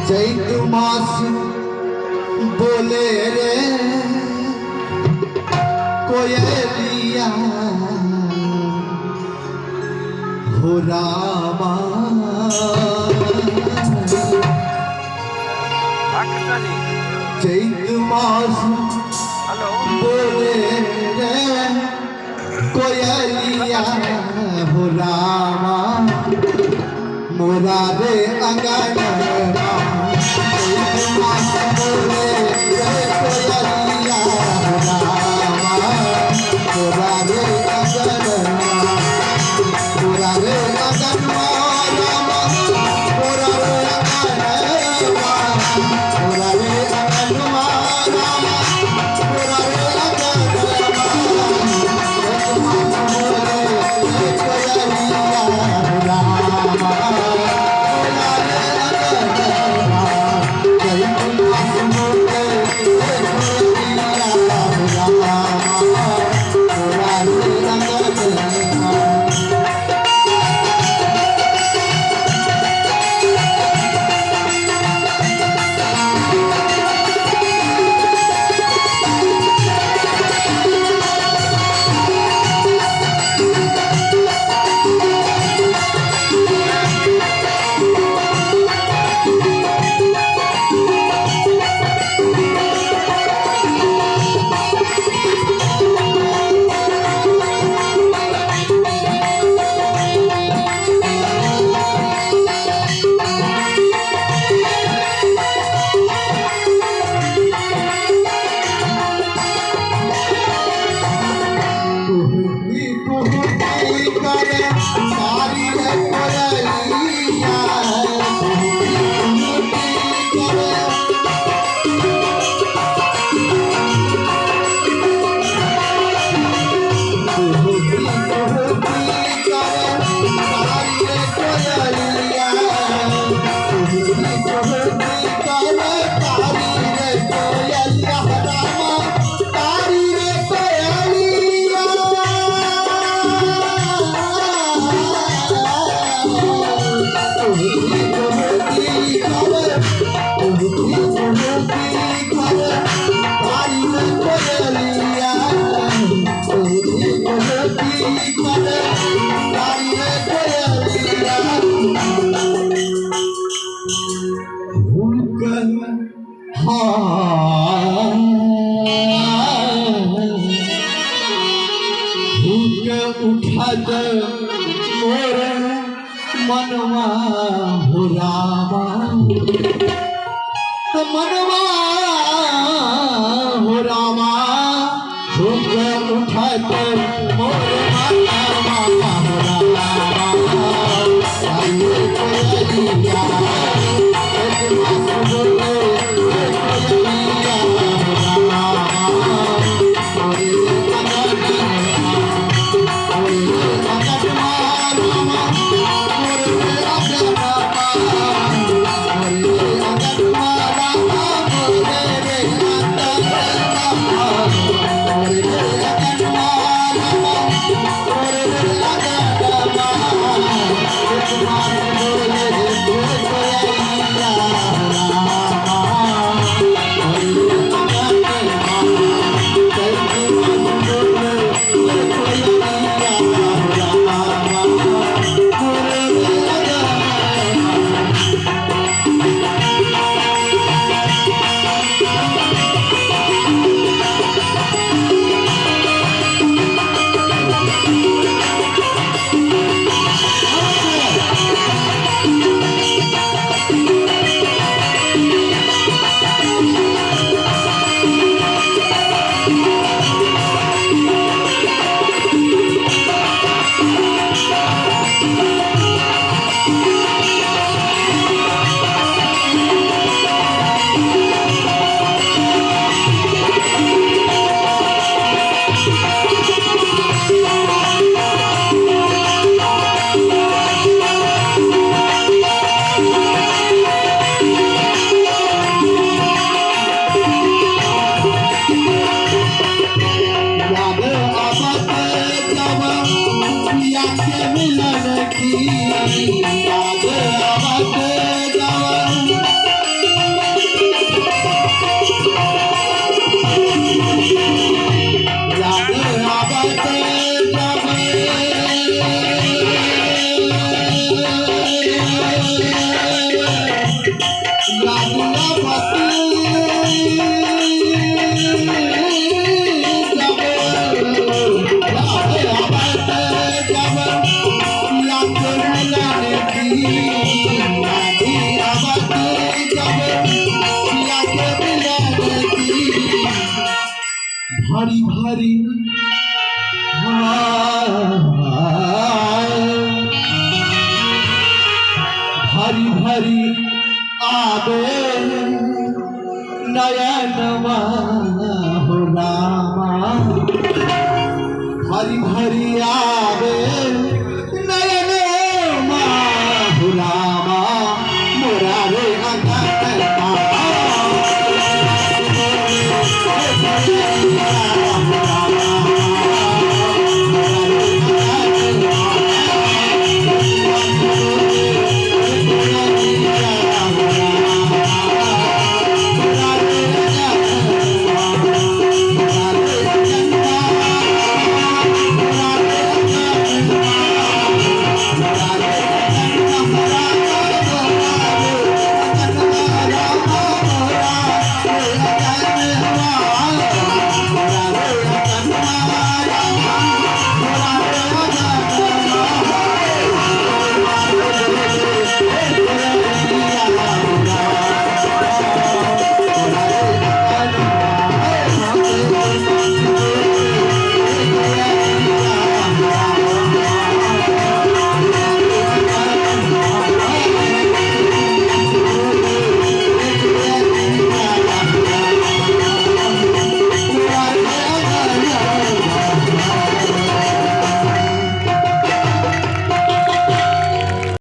चैत मास बोले रे कोयलिया हो रामा। चैत मास बोले रे कोयलिया हो रामा, मोरा रे अंगनवा। चैत मास बोले रे कोयलिया हो रामा, मोरा रे अंगनवा, मोरा रे अंगनवा रामा, मोरा रे अंगनवा, मोरा रे अंगनवा रामा, मोरा रे अंगनवा। चैत मास बोले रे कोयलिया हो रामा, मोरा रे अंगनवा। चैत मास बोले रे कोयलिया हो रामा, मोरा रे अंगनवा। कुहकी कुहकी करे सारी रे कोयलिया, कुहकी कुहकी करे, कुहकी कुहकी करे सारी रे कोयलिया, कुहकी कुहकी करे तारी रे कोयलिया रामा, तारी रे कोयलिया। कुहकी कुहकी करे, कुहकी कुहकी करे तारी रे कोयलिया, कुहकी कुहकी करे तारी रे कोयलिया। हुनकर हाँ हुक उठत मोर मनवा हो रामा, मनवा हो रामा, हुक उठत मोर मनवा हो रामा, सारी कोयलिया। एक मास बोले रे कोयलिया हो रामा, मोरे अंगनवा, मोरे अंगनवा रामा, मोरे अंगनवा, मोरे अंगनवा रामा, मोरे रे अंगनवा, मोरे अंगनवा रामा, मोरे रे अंगनवा। एक मास बोले रे कोयलिया। भरी भरी आबे नयनवा हो रामा, भरी भरी आबे।